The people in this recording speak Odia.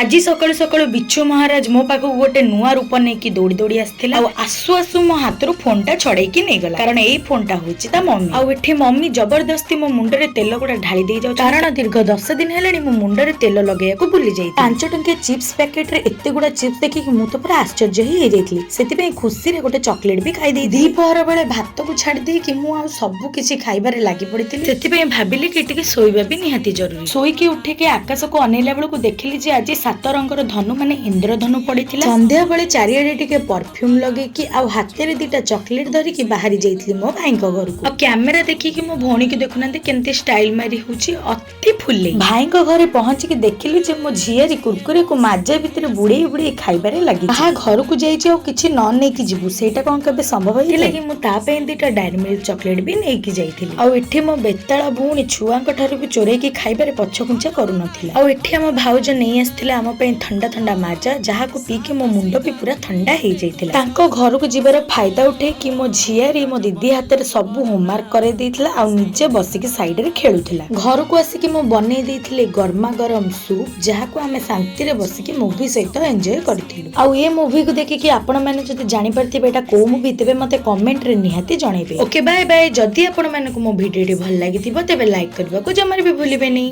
ଆଜି ସକାଳୁ ସକାଳୁ ବିଛୁ ମହାରାଜ ମୋ ପାଖକୁ ଗୋଟେ ନୂଆ ରୂପ ନେଇକି ଦୌଡ଼ି ଦୌଡ଼ି ଆସିଥିଲା ଆଉ ଆସୁ ଆସୁ ମୋ ହାତରୁ ଫୋନଟା ଛଡେଇକି ନେଇଗଲା, କାରଣ ଏଇ ଫୋନଟା ହଉଛି ତା ମମି। ଆଉ ଏଠି ମମି ଜବରଦସ୍ତି ମୋ ମୁଣ୍ଡରେ ତେଲ ଗୁଡା ଢାଳି ଦେଇ ଯାଉଛି, କାରଣ ଦୀର୍ଘ 10 ଦିନ ହେଲାଣି ମୁଁ ମୁଣ୍ଡରେ ତେଲ ଲଗେଇବାକୁ ଭୁଲି ଯାଇଛି। 5 ଟଙ୍କିଆ ଚିପ୍ସ ପ୍ୟାକେଟରେ ଏତେ ଗୁଡା ଚିପ୍ସ ଦେଖିକି ମୁଁ ତ ପୁରା ଆଶ୍ଚର୍ଯ୍ୟ ହିଁ ହେଇଯାଇଥିଲି। ସେଥିପାଇଁ ଖୁସିରେ ଗୋଟେ ଚକୋଲେଟ ବି ଖାଇ ଦେଇଥିଲି। ଦ୍ୱିପହର ବେଳେ ଭାତକୁ ଛାଡି ଦେଇକି ମୁଁ ଆଉ ସବୁ କିଛି ଖାଇବାରେ ଲାଗି ପଡିଥିଲି। ସେଥିପାଇଁ ଭାବିଲି କି ଟିକେ ଶୋଇବା ବି ନିହାତି ଜରୁରୀ। ଶୋଇକି ଉଠିକି ଆକାଶକୁ ଅନେଇଲା ବେଳକୁ ଦେଖିଲି ଯେ ଆଜି ସାତ ରଙ୍ଗର ଧନୁ ମାନେ ଇନ୍ଦ୍ରଧନୁ ପଡିଥିଲା। ସନ୍ଧ୍ୟା ବେଳେ ଚାରିଆଡେ ଟିକେ ପରଫ୍ୟୁମ ଲଗେଇକି ଆଉ ହାତରେ ଦିଟା ଚକୋଲେଟ ଧରିକି ବାହାରି ଯାଇଥିଲି ମୋ ଭାଇଙ୍କ ଘରକୁ। ଆଉ କ୍ୟାମେରା ଦେଖିକି ମୋ ଭଉଣୀକି ଦେଖୁନାହାନ୍ତି, କେମିତି ଷ୍ଟାଇଲ ମାରି ହଉଛି ଅତି ଫୁଲେଇ। ଭାଇଙ୍କ ଘରେ ପହଞ୍ଚିକି ଦେଖିଲି ଯେ ମୋ ଝିଆରୀ କୁରକୁରେକୁ ମାଜା ଭିତରେ ବୁଡେଇ ବୁଡେଇ ଖାଇବାରେ ଲାଗି। କାହା ଘରକୁ ଯାଇଛି ଆଉ କିଛି ନ ନେଇକି ଯିବୁ, ସେଇଟା କଣ କେବେ ସମ୍ଭବ ହେଇଥିଲା କି? ମୁଁ ତା ପାଇଁ ଦିଟା ଡାଏରୀ ମିଲ୍କ ଚକୋଲେଟ ବି ନେଇକି ଯାଇଥିଲି। ଆଉ ଏଠି ମୋ ବେତାଳ ଭଉଣୀ ଛୁଆଙ୍କ ଠାରୁ ବି ଚୋରେଇକି ଖାଇବାରେ ପଛଘୁଞ୍ଚା କରୁନଥିଲା। ଆଉ ଏଠି ଆମ ଭାଉଜ ନେଇ ଆସିଥିଲେ ଆମ ପାଇଁ ଥଣ୍ଡା ଥଣ୍ଡା ମାଜା, ଯାହାକୁ ପିଇକି ମୋ ମୁଣ୍ଡ ବି ପୁରା ଥଣ୍ଡା ହେଇଯାଇଥିଲା। ତାଙ୍କ ଘରକୁ ଯିବାର ଫାଇଦା ଉଠେଇକି ମୋ ଝିଆରୀ ମୋ ଦିଦି ହାତରେ ସବୁ ହୋମୱାର୍କ କରେଇ ଦେଇଥିଲା ଆଉ ନିଜେ ବସିକି ସାଇଡରେ ଖେଳୁଥିଲା। ଘରକୁ ଆସିକି ମୁଁ ବନେଇ ଦେଇଥିଲି ଗରମା ଗରମ ସୁପ୍, ଯାହାକୁ ଆମେ ଶାନ୍ତିରେ ବସିକି ମୁଭି ସହିତ ଏନ୍ଜୟ କରିଥିଲୁ। ଆଉ ଏ ମୁଭିକୁ ଦେଖିକି ଆପଣମାନେ ଯଦି ଜାଣିପାରିଥିବେ ଏଇଟା କୋଉ ମୁଭି, ତେବେ ମତେ କମେଣ୍ଟରେ ନିହାତି ଜଣେଇବେ। Okay, bye bye. ଯଦି ଆପଣମାନଙ୍କୁ ମୋ ଭିଡ଼ିଓଟି ଭଲ ଲାଗିଥିବ, ତେବେ ଲାଇକ୍ କରିବାକୁ ଜମାରେ ବି ଭୁଲିବେନି।